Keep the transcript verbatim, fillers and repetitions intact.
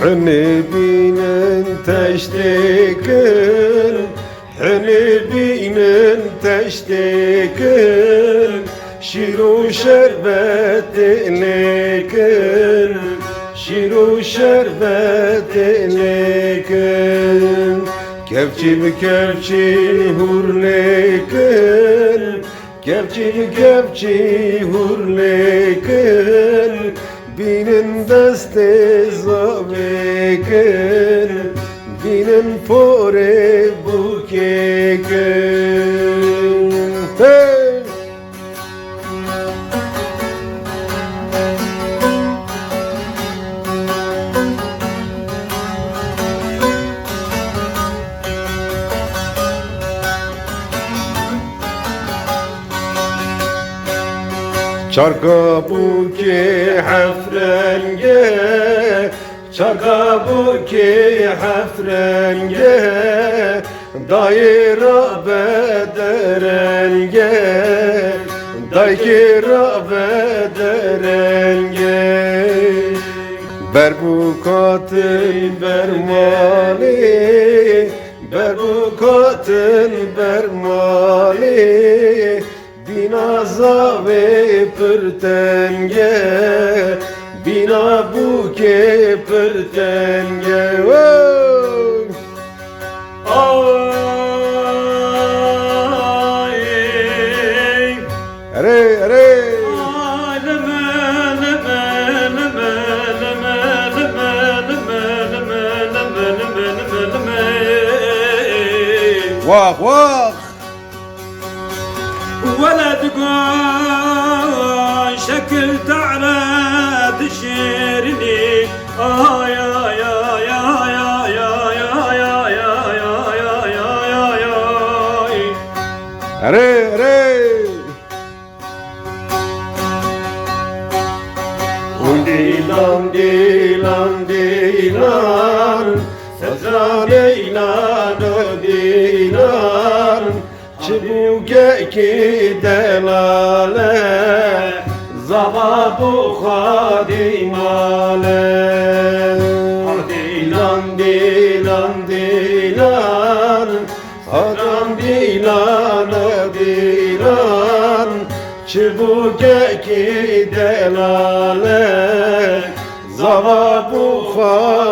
Hinê bînin teştêkin, hinê bînin teştêkin, şîr û şerbetê lêkin, şîr û şerbetê lêkin. Kevçî bi kevçî hûr lêkin, kevçî bi kevçî hûr lêkin, bînin destê zavêkin, bînin porê bûkêkin. Hey! Çarka bûkê heft renge, çarka bûkê heft renge, dayê rabe derenge, daykê rabe derenge. Ber bûkatin ber malê, ber bûkatin ber malê, bîna zavê pir teng e, bîna bûkê pir teng e. Wow! Ay! Erê, erê! Ay, leme, leme, leme. Wax, wax! Weled got şekil tare dişêrînî. Ay, ay, ay. Erê, erê. Dîlan, dîlan, dîlan, sezra dîlan, dîlan. Çi bûkekî delale, zava bû xwedî male. Dîlan, dîlan, dîlan, Hakan dîlan, dîlan, çi bûkekî delale, zava bû xwe